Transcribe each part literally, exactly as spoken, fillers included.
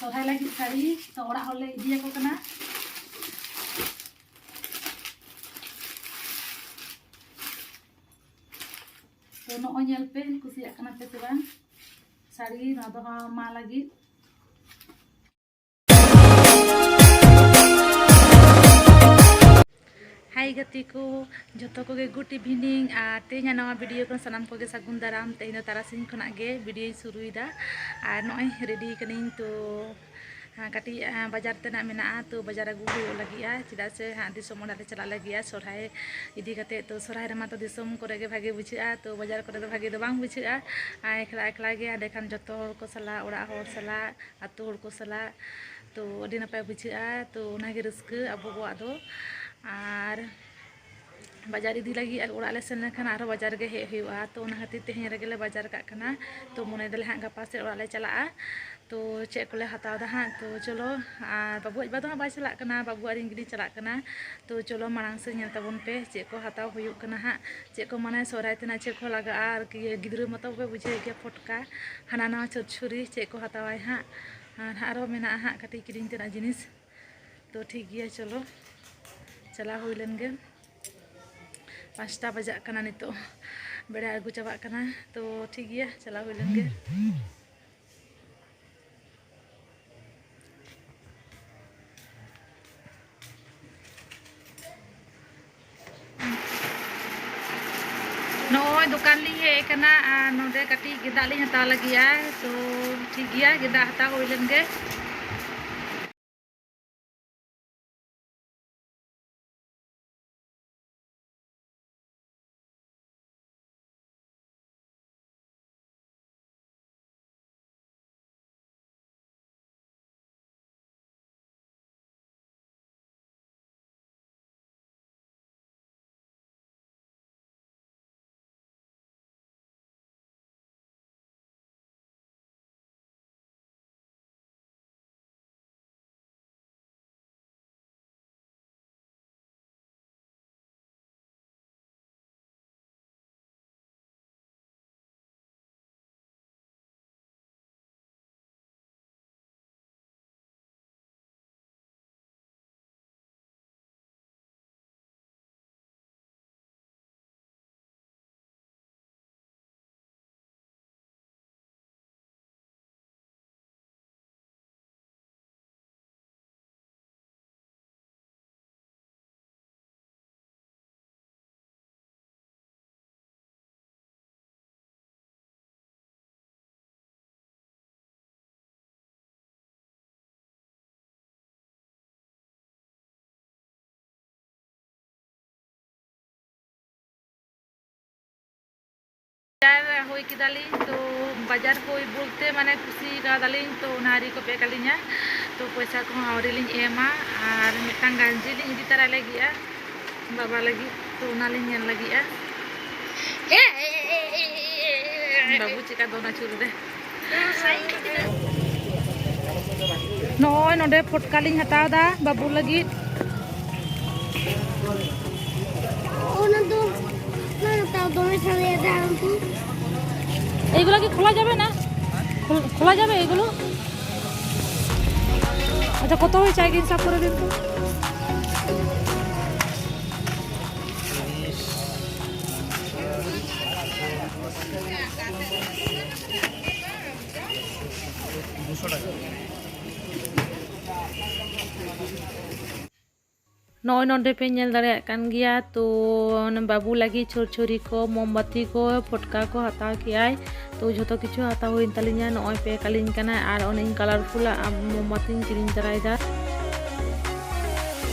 ᱥᱚᱨᱦᱟᱭ ᱞᱟᱹᱜᱤᱫ ᱥᱟᱹᱲᱤ ᱛᱚ ᱚᱲᱟᱜ ᱦᱚᱲ ᱞᱮ ᱤᱫᱤᱭᱟᱠᱚ ᱠᱟᱱᱟ᱾ ᱛᱚ ᱱᱚᱜᱼᱚᱭ ᱧᱮᱞ ᱯᱮ, ᱠᱩᱥᱤᱭᱟᱜ ᱠᱟᱱᱟ ᱯᱮ ᱥᱮ ᱵᱟᱝ ᱥᱟᱹᱲᱤ? ᱱᱚᱣᱟ ᱫᱚ ᱦᱟᱸᱜ ᱢᱟ ᱞᱟᱹᱜᱤᱫ᱾ ᱦᱟᱭ ᱜᱟᱛᱮ ᱠᱚ, ᱡᱚᱛᱚ ᱠᱚᱜᱮ good evening᱾ ᱟᱨ ᱛᱮᱦᱮᱧᱟᱜ ᱱᱟᱣᱟ video ᱠᱷᱚᱱ ᱥᱟᱱᱟᱢ ᱠᱚᱜᱮ ᱥᱟᱹᱜᱩᱱ ᱫᱟᱨᱟᱢ᱾ ᱛᱮᱦᱮᱧ ᱫᱚ ᱛᱟᱨᱟᱥᱤᱧ ᱠᱷᱚᱱᱟᱜ ᱜᱮ videoᱧ ᱥᱩᱨᱩᱭᱮᱫᱟ᱾ ᱟᱨ ᱱᱚᱜᱼᱚᱭ ready ᱠᱟᱹᱱᱟᱹᱧ, ᱛᱚ ᱦᱮᱸ, ᱠᱟᱹᱴᱤᱡ, ᱦᱮᱸ, ᱵᱟᱡᱟᱨ ᱛᱮᱱᱟᱜ ᱢᱮᱱᱟᱜᱼᱟ, ᱛᱚ ᱵᱟᱡᱟᱨ ᱟᱹᱜᱩ ᱦᱩᱭᱩᱜ ᱞᱟᱹᱜᱤᱫᱼᱟ, ᱪᱮᱫᱟᱜ ᱥᱮ ᱦᱟᱸᱜ ᱫᱤᱥᱚᱢ ᱚᱲᱟᱜ ᱞᱮ ᱪᱟᱞᱟᱜ ᱞᱟᱹᱜᱤᱫᱼᱟ ᱥᱚᱨᱦᱟᱭ ᱤᱫᱤ ᱠᱟᱛᱮ᱾ ᱛᱚ ᱥᱚᱨᱦᱟᱭ ᱨᱮᱢᱟ ᱛᱚ ᱫᱤᱥᱚᱢ ᱠᱚᱨᱮ ᱜᱮ ᱵᱷᱟᱜᱮ ᱵᱩᱡᱷᱟᱹᱜᱼᱟ, ᱛᱚ ᱵᱟᱡᱟᱨ ᱠᱚᱨᱮ ᱫᱚ ᱵᱷᱟᱜᱮ ᱫᱚ ᱵᱟᱝ ᱵᱩᱡᱷᱟᱹᱜᱼᱟ᱾ ᱟᱨ ᱮᱠᱞᱟ ᱮᱠᱞᱟ ᱜᱮ ᱦᱟᱸᱰᱮ ᱠᱷᱟᱱ ᱡᱚᱛᱚ ᱦᱚᱲ ᱠᱚ ᱥᱟᱞᱟᱜ, ᱚᱲᱟᱜ ᱦᱚᱲ ᱥᱟᱞᱟᱜ, ᱟᱹᱛᱩ ᱦᱚᱲ ᱠᱚ ᱥᱟᱞᱟᱜ, ᱛᱚ ᱟᱹᱰᱤ ᱱᱟᱯᱟᱭ ᱵᱩᱡᱷᱟᱹᱜᱼᱟ᱾ ᱛᱚ ᱚᱱᱟᱜᱮ ᱨᱟᱹᱥᱠᱟᱹ ᱟᱵᱚ ᱠᱚᱣᱟᱜ ᱫᱚ᱾ ᱟᱨ ᱵᱟᱡᱟᱨ ᱤᱫᱤ ᱞᱟᱹᱜᱤᱫ ᱟᱨ ᱚᱲᱟᱜ ᱞᱮ ᱥᱮᱱ ᱞᱮᱱᱠᱷᱟᱱ ᱟᱨᱦᱚᱸ ᱵᱟᱡᱟᱨ ᱜᱮ ᱦᱮᱡ ᱦᱩᱭᱩᱜᱼᱟ᱾ ᱛᱚ ᱚᱱᱟ ᱠᱷᱟᱹᱛᱤᱨ ᱛᱮᱦᱮᱧ ᱨᱮᱜᱮ ᱞᱮ ᱵᱟᱡᱟᱨ ᱠᱟᱜ ᱠᱟᱱᱟ᱾ ᱛᱚ ᱢᱚᱱᱮ ᱫᱟᱞᱮ ᱦᱟᱸᱜ ᱜᱟᱯᱟ ᱥᱮᱫ ᱚᱲᱟᱜ ᱞᱮ ᱪᱟᱞᱟᱜᱼᱟ᱾ ᱛᱚ ᱪᱮᱫ ᱠᱚᱞᱮ ᱦᱟᱛᱟᱣ ᱫᱟ ᱦᱟᱸᱜ᱾ ᱛᱚ ᱪᱚᱞᱚ, ᱟᱨ ᱵᱟᱹᱵᱩ ᱟᱡ ᱵᱟ ᱫᱚ ᱦᱟᱸᱜ ᱵᱟᱭ ᱪᱟᱞᱟᱜ ᱠᱟᱱᱟ, ᱵᱟᱹᱵᱩ ᱟᱨ ᱤᱧ ᱜᱮᱞᱤᱧ ᱪᱟᱞᱟᱜ ᱠᱟᱱᱟ᱾ ᱛᱚ ᱪᱚᱞᱚ ᱢᱟᱲᱟᱝ ᱥᱮᱫ ᱧᱮᱞ ᱛᱟᱵᱚᱱ ᱯᱮ ᱪᱮᱫ ᱠᱚ ᱦᱟᱛᱟᱣ ᱦᱩᱭᱩᱜ ᱠᱟᱱᱟ ᱦᱟᱸᱜ, ᱪᱮᱫ ᱠᱚ ᱢᱟᱱᱮ ᱥᱚᱦᱨᱟᱭ ᱛᱮᱱᱟᱜ ᱪᱮᱫ ᱠᱚ ᱞᱟᱜᱟᱜᱼᱟ᱾ ᱟᱨ ᱠᱤ ᱜᱤᱫᱽᱨᱟᱹ ᱢᱟᱛᱚ ᱯᱮ ᱵᱩᱡᱷᱟᱹᱣ ᱜᱮᱭᱟ, ᱯᱷᱚᱴᱠᱟ ᱦᱟᱱᱟ ᱱᱟᱣᱟ ᱪᱷᱚᱨᱪᱷᱚᱨᱤ ᱪᱮᱫ ᱠᱚ ᱦᱟᱛᱟᱣᱟᱭ ᱦᱟᱸᱜ᱾ ᱟᱨ ᱦᱟᱸᱜ ᱟᱨᱦᱚᱸ ᱢᱮᱱᱟᱜᱼᱟ ᱦᱟᱸᱜ ᱠᱟᱹᱴᱤᱡ ᱠᱤᱨᱤᱧ ᱛᱮᱱᱟᱜ ᱡᱤᱱᱤᱥ᱾ ᱛᱚ ᱴᱷᱤᱠ ᱜᱮᱭᱟ, ᱪᱚᱞᱚ ᱪᱟᱞᱟᱣ ᱦᱩᱭ ᱞᱮᱱ ᱜᱮ᱾ ᱯᱟᱸᱪᱴᱟ ᱵᱟᱡᱟᱜ ᱠᱟᱱᱟ ᱱᱤᱛᱚᱜ, ᱵᱮᱲᱟ ᱟᱬᱜᱚ ᱪᱟᱵᱟᱜ ᱠᱟᱱᱟ᱾ ᱛᱚ ᱴᱷᱤᱠ ᱜᱮᱭᱟ, ᱪᱟᱞᱟᱣ ᱦᱩᱭ ᱞᱮᱱ ᱜᱮ᱾ ᱱᱚᱜᱼᱚᱭ ᱫᱚᱠᱟᱱ ᱞᱤᱧ ᱦᱮᱡ ᱟᱠᱟᱱᱟ ᱟᱨ ᱱᱚᱰᱮ ᱠᱟᱹᱴᱤᱡ ᱜᱮᱸᱫᱟᱜ ᱞᱤᱧ ᱦᱟᱛᱟᱣ ᱞᱟᱹᱜᱤᱫᱼᱟ᱾ ᱛᱚ ᱴᱷᱤᱠ ᱜᱮᱭᱟ, ᱜᱮᱸᱫᱟᱜ ᱦᱟᱛᱟᱣ ᱦᱩᱭ ᱞᱮᱱ ᱜᱮ᱾ ᱵᱟᱡᱟᱨ ᱦᱩᱭ ᱠᱮᱫᱟᱞᱤᱧ, ᱛᱚ ᱵᱟᱡᱟᱨ ᱦᱩᱭ ᱵᱚᱞᱛᱮ ᱢᱟᱱᱮ ᱠᱩᱥᱤ ᱠᱟᱣᱫᱟᱞᱤᱧ, ᱛᱚ ᱚᱱᱟ ᱟᱹᱣᱨᱤ ᱠᱚ ᱯᱮᱠ ᱟᱹᱞᱤᱧᱟ, ᱛᱚ ᱯᱚᱭᱥᱟ ᱠᱚᱦᱚᱸ ᱟᱹᱣᱨᱤ ᱞᱤᱧ ᱮᱢᱟ᱾ ᱟᱨ ᱢᱤᱫᱴᱟᱝ ᱜᱟᱧᱡᱤ ᱞᱤᱧ ᱤᱫᱤ ᱛᱟᱨᱟ ᱞᱟᱹᱜᱤᱫᱼᱟ ᱵᱟᱵᱟ ᱞᱟᱹᱜᱤᱫ, ᱛᱚ ᱚᱱᱟᱞᱤᱧ ᱧᱮᱞ ᱞᱟᱹᱜᱤᱫᱼᱟ᱾ ᱵᱟᱹᱵᱩ ᱪᱮᱠᱟ ᱫᱚᱱ ᱟᱹᱪᱩᱨ ᱮᱫᱟᱭ᱾ ᱱᱚᱜᱼᱚᱭ ᱱᱚᱰᱮ ᱯᱷᱚᱴᱠᱟ ᱞᱤᱧ ᱦᱟᱛᱟᱣ ᱮᱫᱟ ᱵᱟᱹᱵᱩ ᱞᱟᱹᱜᱤᱫ᱾ ᱚᱱᱟ ᱫᱚ, ᱚᱱᱟ ᱫᱚ ᱛᱟᱣ ᱫᱚᱢᱮ ᱥᱟᱰᱮᱭᱟ ᱫᱟ ᱩᱱᱠᱩ᱾ এইগুলো কি খোলা যাবে না? খোল-, খোলা যাবে এগুলো? আচ্ছা, কত হয়েছে আগে হিসাব করে দিন তো। ᱱᱚᱜᱼᱚᱭ ᱱᱚᱰᱮ ᱯᱮ ᱧᱮᱞ ᱫᱟᱲᱮᱭᱟᱜ ᱠᱟᱱ ᱜᱮᱭᱟ, ᱛᱚ ᱚᱱᱟ ᱵᱟᱹᱵᱩ ᱞᱟᱹᱜᱤᱫ ᱪᱷᱚᱨᱪᱷᱚᱨᱤ ᱠᱚ, ᱢᱳᱢᱵᱟᱛᱤ ᱠᱚ, ᱯᱷᱚᱴᱠᱟ ᱠᱚ ᱦᱟᱛᱟᱣ ᱠᱮᱜᱼᱟᱭ᱾ ᱛᱚ ᱡᱷᱚᱛᱚ ᱠᱤᱪᱷᱩ ᱦᱟᱛᱟᱣ ᱦᱩᱭᱮᱱ ᱛᱟᱹᱞᱤᱧᱟ᱾ ᱱᱚᱜᱼᱚᱭ ᱯᱮᱠ ᱟᱹᱞᱤᱧ ᱠᱟᱱᱟ ᱟᱨ ᱚᱱᱮᱧ ᱠᱟᱞᱟᱨᱯᱷᱩᱞᱟᱜ ᱢᱳᱢᱵᱟᱛᱤᱧ ᱠᱤᱨᱤᱧ ᱛᱚᱨᱟᱭᱮᱫᱟ᱾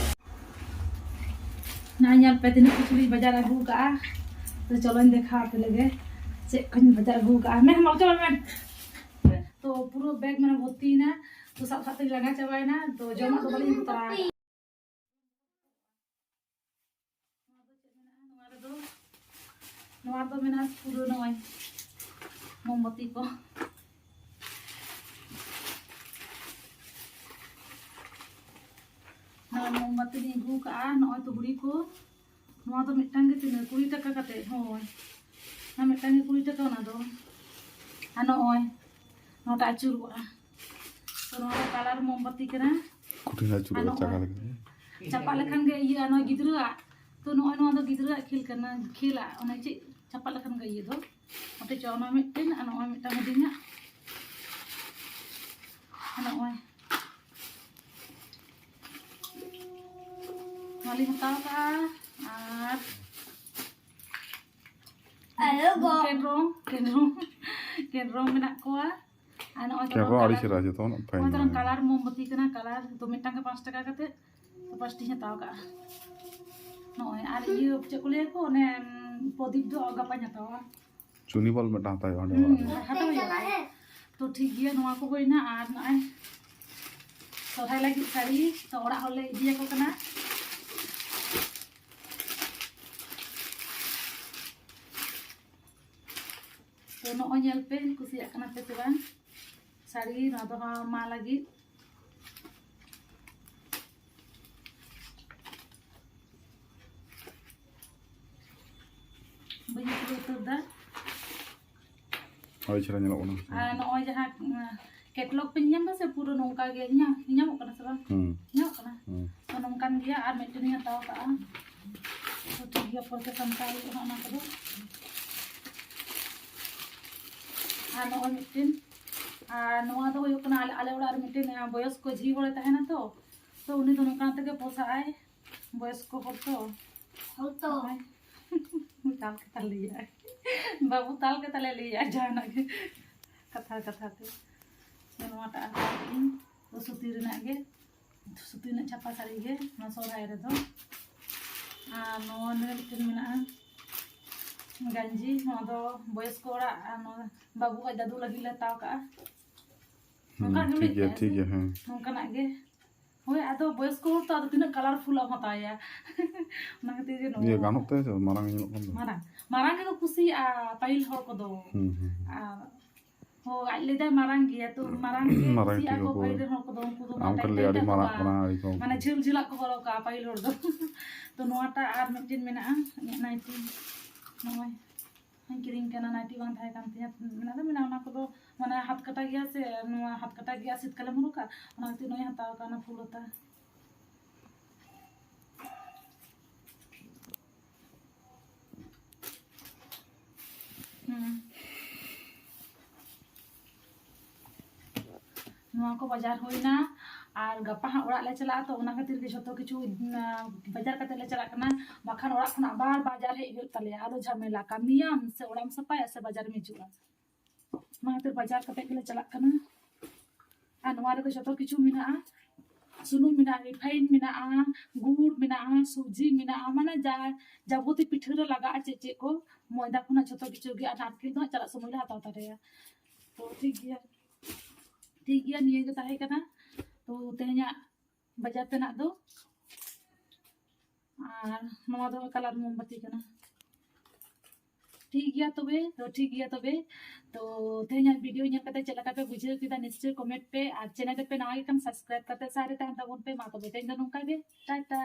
ᱱᱚᱜᱼᱚᱭ ᱧᱮᱞ ᱯᱮ ᱛᱤᱱᱟᱹᱜ ᱠᱤᱪᱷᱩ ᱞᱤᱧ ᱵᱟᱡᱟᱨ ᱟᱹᱜᱩ ᱠᱟᱜᱼᱟ᱾ ᱛᱚ ᱪᱚᱞᱚᱧ ᱫᱮᱠᱷᱟᱣ ᱟᱯᱮ ᱞᱮᱜᱮ ᱪᱮᱫ ᱠᱚᱧ ᱵᱟᱡᱟᱨ ᱟᱹᱜᱩ ᱠᱟᱜᱼᱟ᱾ ᱢᱮᱱ ᱢᱟ ᱪᱚᱞᱚ ᱢᱮᱱ᱾ ᱛᱚ ᱯᱩᱨᱟᱹ ᱵᱮᱜᱽ ᱢᱟᱱᱮ ᱵᱷᱚᱨᱛᱤᱭᱮᱱᱟ᱾ ᱛᱚ ᱥᱟᱵ ᱥᱟᱵ ᱛᱮᱧ ᱞᱟᱸᱜᱟ ᱪᱟᱵᱟᱭᱮᱱᱟ᱾ ᱛᱚ ᱡᱚᱢᱟᱜ ᱫᱚ ᱵᱟᱹᱞᱤᱧ ᱟᱹᱜᱩ ᱛᱚᱨᱟ ᱟᱠᱟᱫᱟ᱾ ᱱᱚᱣᱟ ᱫᱚ ᱪᱮᱫ ᱢᱮᱱᱟᱜᱼᱟ? ᱱᱚᱣᱟ ᱨᱮᱫᱚ, ᱱᱚᱣᱟ ᱨᱮᱫᱚ ᱢᱮᱱᱟᱜᱼᱟ ᱯᱩᱨᱟᱹ ᱱᱚᱜᱼᱚᱭ ᱢᱳᱢᱵᱟᱛᱤ ᱠᱚ᱾ ᱱᱚᱜᱼᱚᱭ ᱢᱳᱢᱵᱟᱛᱤ ᱞᱤᱧ ᱟᱹᱜᱩ ᱠᱟᱜᱼᱟ, ᱱᱚᱜᱼᱚᱭ ᱛᱩᱜᱲᱤ ᱠᱚ᱾ ᱱᱚᱣᱟ ᱫᱚ ᱢᱤᱫᱴᱟᱝ ᱜᱮ ᱛᱤᱱᱟᱹᱜ? ᱠᱩᱲᱤ ᱴᱟᱠᱟ ᱠᱟᱛᱮ᱾ ᱦᱳᱭ, ᱚᱱᱟ ᱢᱤᱫᱴᱟᱝ ᱜᱮ ᱠᱩᱲᱤ ᱴᱟᱠᱟ ᱚᱱᱟ ᱫᱚ᱾ ᱟᱨ ᱱᱚᱜᱼᱚᱭ ᱱᱚᱣᱟᱴᱟᱜ ᱟᱹᱪᱩᱨᱚᱜᱼᱟ᱾ ᱛᱚ ᱱᱚᱣᱟ ᱫᱚ ᱠᱟᱞᱟᱨ ᱢᱳᱢᱵᱟᱛᱤ ᱠᱟᱱᱟ᱾ ᱠᱩᱴᱷᱤᱱ ᱟᱹᱪᱩᱨᱚᱜᱼᱟ ᱟᱨ ᱱᱚᱜᱼᱚᱭ ᱪᱟᱠᱟ ᱞᱮᱠᱟ᱾ ᱪᱟᱯᱟᱫ ᱞᱮᱠᱷᱟᱱ ᱜᱮ ᱤᱭᱟᱹᱜᱼᱟ, ᱱᱚᱣᱟ ᱜᱤᱫᱽᱨᱟᱹᱣᱟᱜ᱾ ᱛᱚ ᱱᱚᱜᱼᱚᱭ ᱱᱚᱣᱟ ᱫᱚ ᱜᱤᱫᱽᱨᱟᱹᱣᱟᱜ ᱠᱷᱮᱞ ᱠᱟᱱᱟ, ᱠᱷᱮᱞᱟ᱾ ᱚᱱᱮ ᱪᱮᱫ ᱪᱟᱯᱟᱫ ᱞᱮᱠᱷᱟᱱ ᱜᱮ ᱤᱭᱟᱹ ᱫᱚ᱾ ᱦᱟᱯᱮ ᱪᱚ, ᱚᱱᱟ ᱢᱤᱫᱴᱮᱱ ᱟᱨ ᱱᱚᱜᱼᱚᱭ ᱢᱤᱫᱴᱟᱝ ᱦᱩᱰᱤᱧᱟᱜ᱾ ᱟᱨ ᱱᱚᱜᱼᱚᱭ ᱱᱚᱣᱟᱞᱤᱧ ᱦᱟᱛᱟᱣ ᱠᱟᱜᱼᱟ᱾ ᱟᱨ ᱟᱭᱳ ᱜᱚ᱾ ᱠᱮᱱᱰᱨᱚᱝ, ᱠᱮᱱᱰᱨᱚᱝ, ᱠᱮᱱᱰᱨᱚᱝ ᱢᱮᱱᱟᱜ ᱠᱚᱣᱟ᱾ ᱟᱨ ᱱᱚᱜᱼᱚᱭ ᱠᱮᱱᱰᱨᱚᱝ ᱛᱟᱵᱚᱱ ᱟᱹᱰᱤ ᱠᱟᱞᱟᱨ, ᱪᱮᱦᱨᱟ, ᱡᱚᱛᱚ ᱠᱷᱚᱱᱟᱜ fine ᱱᱚᱜᱼᱚᱭ ᱛᱟᱵᱚᱱ ᱢᱮᱱᱟᱜᱼᱟ᱾ ᱠᱟᱞᱟᱨ ᱢᱳᱢᱵᱟᱛᱤ ᱠᱟᱱᱟ, ᱠᱟᱞᱟᱨ ᱫᱚ ᱢᱤᱫᱴᱟᱝ ᱜᱮ ᱯᱟᱸᱪ ᱴᱟᱠᱟ ᱠᱟᱛᱮ, ᱛᱚ ᱯᱟᱸᱪᱴᱤᱧ ᱦᱟᱛᱟᱣ ᱠᱟᱜᱼᱟ᱾ ᱱᱚᱜᱼᱚᱭ, ᱟᱨ ᱤᱭᱟᱹ ᱪᱮᱫ ᱠᱚ ᱞᱟᱹᱭᱟ ᱠᱚ, ᱚᱱᱮ, ᱩᱢ, ᱯᱨᱚᱫᱤᱯ ᱫᱚ ᱜᱟᱯᱟᱧ ᱦᱟᱛᱟᱣᱟ᱾ ᱪᱩᱱᱤ ᱵᱚᱞ ᱢᱤᱫᱴᱟᱝ ᱦᱟᱛᱟᱣ ᱦᱩᱭᱩᱜᱼᱟ, ᱚᱸᱰᱮ ᱦᱩᱸ, ᱚᱲᱟᱜ ᱨᱮ᱾ ᱦᱟᱛᱟᱣ ᱦᱩᱭᱩᱜᱼᱟ᱾ ᱛᱚ ᱴᱷᱤᱠ ᱜᱮᱭᱟ, ᱱᱚᱣᱟ ᱠᱚ ᱦᱩᱭᱱᱟ᱾ ᱟᱨ ᱱᱚᱜᱼᱚᱭ ᱥᱚᱨᱦᱟᱭ ᱞᱟᱹᱜᱤᱫ ᱥᱟᱹᱲᱤ ᱛᱚ ᱚᱲᱟᱜ ᱦᱚᱲ ᱞᱮ ᱤᱫᱤᱭᱟᱠᱚ ᱠᱟᱱᱟ᱾ ᱛᱚ ᱱᱚᱜᱼᱚᱭ ᱧᱮᱞ ᱯᱮ, ᱠᱩᱥᱤᱭᱟᱜ ᱠᱟᱱᱟ ᱯᱮ ᱥᱮ ᱵᱟᱝ? ᱥᱟᱹᱲᱤ ᱱᱚᱣᱟ ᱫᱚ ᱦᱟᱸᱜ ᱢᱟ ᱞᱟᱹᱜᱤᱫ᱾ ᱵᱟᱹᱧ ᱩᱛᱟᱹᱨ ᱩᱛᱟᱹᱨ ᱫᱟ᱾ ᱟᱹᱰᱤ ᱪᱮᱦᱨᱟ ᱧᱮᱞᱚᱜ ᱠᱟᱱᱟ᱾ ᱟᱨ ᱱᱚᱜᱼᱚᱭ ᱡᱟᱦᱟᱸ, ᱩᱸ, ᱠᱮᱴᱞᱚᱜ ᱯᱮ ᱧᱮᱞ ᱫᱟ ᱥᱮ, ᱯᱩᱨᱟᱹ ᱱᱚᱝᱠᱟ ᱜᱮ ᱧᱟᱢ-, ᱧᱟᱢᱚᱜ ᱠᱟᱱᱟ ᱥᱮ ᱵᱟᱝ? ᱦᱩᱸ᱾ ᱧᱟᱢᱚᱜ ᱠᱟᱱᱟ? ᱦᱩᱸ᱾ ᱛᱚ ᱱᱚᱝᱠᱟᱱ ᱜᱮᱭᱟ᱾ ᱟᱨ ᱢᱤᱫᱴᱮᱱ ᱤᱧ ᱦᱟᱛᱟᱣ ᱠᱟᱜᱼᱟ᱾ ᱛᱚ ᱴᱷᱤᱠ ᱜᱮᱭᱟ, ᱯᱚᱨᱮᱛᱮ ᱥᱟᱢᱴᱟᱣ ᱦᱩᱭᱩᱜᱼᱟ ᱚᱱᱟ ᱠᱚᱫᱚ᱾ ᱟᱨ ᱱᱚᱜᱼᱚᱭ ᱢᱤᱫᱴᱮᱱ, ᱟᱨ ᱱᱚᱣᱟ ᱫᱚ ᱦᱩᱭᱩᱜ ᱠᱟᱱᱟ ᱟᱞᱮ, ᱟᱞᱮ ᱚᱲᱟᱜ ᱨᱮ ᱢᱤᱫᱴᱮᱱ, ᱟᱸ, ᱵᱚᱭᱚᱥᱠᱚ ᱡᱷᱤ ᱦᱚᱲᱮ ᱛᱟᱦᱮᱱᱟ ᱛᱚ, ᱛᱚ ᱩᱱᱤ ᱫᱚ ᱱᱚᱝᱠᱟ ᱛᱮᱜᱮ ᱯᱚᱥᱟᱜᱼᱟᱭ᱾ ᱵᱚᱭᱚᱥᱠᱚ ᱦᱚᱲ ᱛᱚ᱾ ᱦᱳᱭ ᱛᱚ᱾ ᱱᱚᱜᱼᱚᱭ᱾ ᱫᱟᱞ ᱠᱟᱛᱷᱟ ᱞᱟᱹᱭᱟᱭ᱾ ᱵᱟᱹᱵᱩ ᱫᱟᱞ ᱠᱟᱛᱷᱟ ᱞᱮ ᱞᱟᱹᱭᱟ ᱡᱟᱦᱟᱱᱟᱜ ᱜᱮ᱾ ᱠᱟᱛᱷᱟ ᱠᱟᱛᱷᱟ ᱛᱮ᱾ ᱱᱚᱣᱟᱴᱟᱜ ᱦᱟᱛᱟᱣ ᱠᱮᱫ ᱟᱹᱧ᱾ ᱛᱚ ᱥᱩᱛᱤ ᱨᱮᱱᱟᱜ ᱜᱮ᱾ ᱥᱩᱛᱤ ᱨᱮᱱᱟᱜ ᱪᱷᱟᱯᱟ ᱥᱟᱹᱲᱤ ᱜᱮ ᱱᱚᱣᱟ ᱥᱚᱦᱨᱟᱭ ᱨᱮᱫᱚ᱾ ᱟᱨ ᱱᱚᱣᱟ ᱱᱤᱭᱟᱹ ᱢᱤᱫᱴᱮᱱ ᱢᱮᱱᱟᱜᱼᱟ᱾ ᱜᱟᱧᱡᱤ, ᱱᱚᱣᱟ ᱫᱚ ᱵᱚᱭᱚᱥᱠᱚ ᱚᱲᱟᱜ ᱟᱨ ᱱᱚᱣᱟ ᱵᱟᱹᱵᱩ ᱟᱡ ᱫᱟᱫᱩ ᱞᱟᱹᱜᱤᱫ ᱞᱮ ᱦᱟᱛᱟᱣ ᱠᱟᱜᱼᱟ᱾ ᱦᱩᱸ, ᱱᱚᱝᱠᱟ ᱜᱮ ᱴᱷᱤᱠ ᱢᱤᱫ ᱜᱮᱭᱟ, ᱴᱟᱜ ᱴᱷᱤᱠ ᱥᱮ? ᱜᱮᱭᱟ, ᱦᱮᱸ᱾ ᱱᱚᱝᱠᱟᱱᱟᱜ ᱜᱮ᱾ ᱦᱳᱭ, ᱟᱫᱚ ᱵᱚᱭᱚᱥᱠᱚ ᱦᱚᱲ ᱛᱚ ᱟᱫᱚ ᱛᱤᱱᱟᱹᱜ colourful ᱮᱢ ᱦᱟᱛᱟᱣ ᱮᱭᱟ? ᱚᱱᱟ ᱠᱷᱟᱹᱛᱤᱨ ᱜᱮ ᱱᱚᱣᱟ ᱤᱭᱟᱹ ᱜᱟᱱᱚᱜ ᱛᱟᱭᱟ ᱥᱮ? ᱢᱟᱨᱟᱝ ᱧᱮᱞᱚᱜ ᱠᱟᱱ ᱫᱚ᱾ ᱢᱟᱨᱟᱝ, ᱢᱟᱨᱟᱝ ᱜᱮᱠᱚ ᱠᱩᱥᱤᱭᱟᱜᱼᱟ ᱯᱟᱹᱦᱤᱞ ᱦᱚᱲ ᱠᱚᱫᱚ᱾ ᱦᱩᱸ, ᱦᱩᱸ, ᱦᱩᱸ᱾ ᱟᱨ ᱦᱳᱭ, ᱟᱡ ᱞᱟᱹᱭ ᱫᱟᱭ ᱢᱟᱨᱟᱝ ᱜᱮᱭᱟ, ᱛᱚ ᱢᱟᱨᱟᱝ ᱜᱮ ᱢᱟᱨᱟᱝ ᱠᱩᱥᱤᱭᱟᱜᱼᱟ ᱴᱷᱤᱠ ᱠᱚ ᱜᱮᱭᱟ, ᱯᱟᱹᱦᱤᱞ ᱦᱳᱭ᱾ ᱨᱮᱱ ᱦᱚᱲ ᱠᱚᱫᱚ, ᱩᱱᱠᱩ ᱫᱚ ᱟᱢ ᱢᱟᱱᱮ ᱠᱷᱟᱹᱞᱤ ᱟᱹᱰᱤ tight ᱢᱟᱨᱟᱝ ᱦᱚᱸ ᱠᱟᱱᱟ, ᱵᱟᱝ, ᱟᱹᱰᱤ ᱠᱚᱢ᱾ ᱢᱟᱱᱮ ᱡᱷᱟᱹᱞ ᱡᱷᱟᱹᱞᱟᱜ ᱠᱚ ᱦᱚᱨᱚᱜᱟ ᱯᱟᱹᱦᱤᱞ ᱦᱚᱲ ᱫᱚ᱾ ᱛᱚ ᱱᱚᱣᱟᱴᱟᱜ ᱟᱨ ᱢᱤᱫᱴᱮᱱ ᱢᱮᱱᱟᱜᱼᱟ, ᱤᱧᱟᱹᱜ ᱱᱟᱭᱴᱤ, ᱱᱚᱜᱼᱚᱭ᱾ ᱤᱧ ᱠᱤᱨᱤᱧ ᱠᱟᱱᱟ, ᱱᱟᱭᱴᱤ ᱵᱟᱝ ᱛᱟᱦᱮᱸ ᱠᱟᱱ ᱛᱤᱧᱟᱹ, ᱢᱮᱱᱟᱜ ᱫᱚ ᱢᱮᱱᱟᱜᱼᱟ, ᱚᱱᱟ ᱠᱚᱫᱚ ᱢᱟᱱᱮ ᱦᱟᱛ ᱠᱟᱴᱟ ᱜᱮᱭᱟ ᱥᱮ, ᱱᱚᱣᱟ ᱦᱟᱛ ᱠᱟᱴᱟ ᱜᱮᱭᱟ, ᱥᱤᱛ ᱠᱟᱞᱮᱢ ᱦᱚᱨᱚᱜᱟ, ᱚᱱᱟ ᱠᱷᱟᱹᱛᱤᱨ ᱱᱚᱣᱟᱧ ᱦᱟᱛᱟᱣ ᱠᱟᱜᱼᱟ, ᱚᱱᱟ ᱯᱷᱩᱞ ᱦᱟᱛᱟ᱾ ᱦᱩᱸ᱾ ᱱᱚᱣᱟ ᱠᱚ ᱵᱟᱡᱟᱨ ᱦᱩᱭᱱᱟ, ᱟᱨ ᱜᱟᱯᱟ ᱦᱟᱸᱜ ᱚᱲᱟᱜ ᱞᱮ ᱪᱟᱞᱟᱜᱼᱟ, ᱛᱚ ᱚᱱᱟ ᱠᱷᱟᱹᱛᱤᱨ ᱜᱮ ᱡᱷᱚᱛᱚ ᱠᱤᱪᱷᱩ, ᱩᱸ, ᱵᱟᱡᱟᱨ ᱠᱟᱛᱮ ᱞᱮ ᱪᱟᱞᱟᱜ ᱠᱟᱱᱟ, ᱵᱟᱠᱷᱟᱱ ᱚᱲᱟᱜ ᱠᱷᱚᱱ ᱟᱵᱟᱨ ᱵᱟᱡᱟᱨ ᱦᱮᱡ ᱦᱩᱭᱩᱜ ᱛᱟᱞᱮᱭᱟ, ᱟᱨᱚ ᱡᱷᱟᱢᱮᱞᱟ, ᱠᱟᱹᱢᱤᱭᱟᱢ ᱥᱮ ᱚᱲᱟᱜ ᱮᱢ ᱥᱟᱯᱷᱟᱭᱟ ᱥᱮ ᱵᱟᱡᱟᱨ ᱮᱢ ᱦᱤᱡᱩᱜᱼᱟ, ᱚᱱᱟ ᱠᱷᱟᱹᱛᱤᱨ ᱵᱟᱡᱟᱨ ᱠᱟᱛᱮ ᱜᱮᱞᱮ ᱪᱟᱞᱟᱜ ᱠᱟᱱᱟ᱾ ᱟᱨ ᱱᱚᱣᱟ ᱨᱮᱫᱚ ᱡᱷᱚᱛᱚ ᱠᱤᱪᱷᱩ ᱢᱮᱱᱟᱜᱼᱟ, ᱥᱩᱱᱩᱢ ᱢᱮᱱᱟᱜᱼᱟ, ᱨᱤᱯᱷᱟᱭᱤᱱ ᱢᱮᱱᱟᱜᱼᱟ, ᱜᱩᱲ ᱢᱮᱱᱟᱜᱼᱟ, ᱥᱩᱡᱤ ᱢᱮᱱᱟᱜᱼᱟ, ᱢᱟᱱᱮ ᱡᱟ ᱡᱟᱵᱚᱛᱤ ᱯᱤᱴᱷᱟᱹ ᱨᱮ ᱞᱟᱜᱟᱜᱼᱟ ᱪᱮᱫ ᱪᱮᱫ ᱠᱚ, ᱢᱚᱭᱫᱟ ᱠᱷᱚᱱᱟᱜ ᱡᱷᱚᱛᱚ ᱠᱤᱪᱷᱩ ᱜᱮ᱾ ᱟᱨ ᱱᱟᱨᱠᱮᱞ ᱫᱚ ᱦᱟᱸᱜ ᱪᱟᱞᱟᱜ ᱥᱚᱢᱚᱭ ᱞᱮ ᱦᱟᱛᱟᱣ ᱛᱟᱨᱟᱭᱟ᱾ ᱛᱚ ᱴᱷᱤᱠ ᱜᱮᱭᱟ, ᱴᱷᱤᱠ ᱜᱮᱭᱟ, ᱱᱤᱭᱟᱹ ᱜᱮ ᱛᱟᱦᱮᱸ ᱠᱟᱱᱟ ᱛᱚ ᱛᱮᱦᱮᱧᱟᱜ ᱵᱟᱡᱟᱨ ᱛᱮᱱᱟᱜ ᱫᱚ᱾ ᱟᱨ ᱱᱚᱣᱟ ᱫᱚ ᱠᱟᱞᱟᱨ ᱢᱳᱢᱵᱟᱛᱤ ᱠᱟᱱᱟ᱾ ᱴᱷᱤᱠ ᱜᱮᱭᱟ ᱛᱚᱵᱮ, ᱛᱚ ᱴᱷᱤᱠ ᱜᱮᱭᱟ ᱛᱚᱵᱮ᱾ ᱛᱚ ᱛᱮᱦᱮᱧᱟᱜ ᱵᱷᱤᱰᱤᱭᱳ ᱧᱮᱞ ᱠᱟᱛᱮ ᱪᱮᱫ ᱞᱮᱠᱟ ᱯᱮ ᱵᱩᱡᱷᱟᱹᱣ ᱠᱮᱫᱟ, ᱱᱤᱥᱪᱚᱭ ᱠᱚᱢᱮᱱᱴ ᱯᱮ, ᱟᱨ ᱪᱮᱱᱮᱞ ᱨᱮᱯᱮ ᱱᱟᱣᱟ ᱜᱮ ᱠᱷᱟᱱ ᱥᱟᱵᱥᱠᱨᱟᱭᱤᱵ ᱠᱟᱛᱮ ᱥᱟᱶ ᱨᱮ ᱛᱟᱦᱮᱱ ᱛᱟᱵᱚᱱ ᱯᱮ᱾ ᱢᱟ ᱛᱚᱵᱮ ᱛᱮᱦᱮᱧ ᱫᱚ ᱱᱚᱝᱠᱟ ᱜᱮ, ᱴᱟᱴᱟ᱾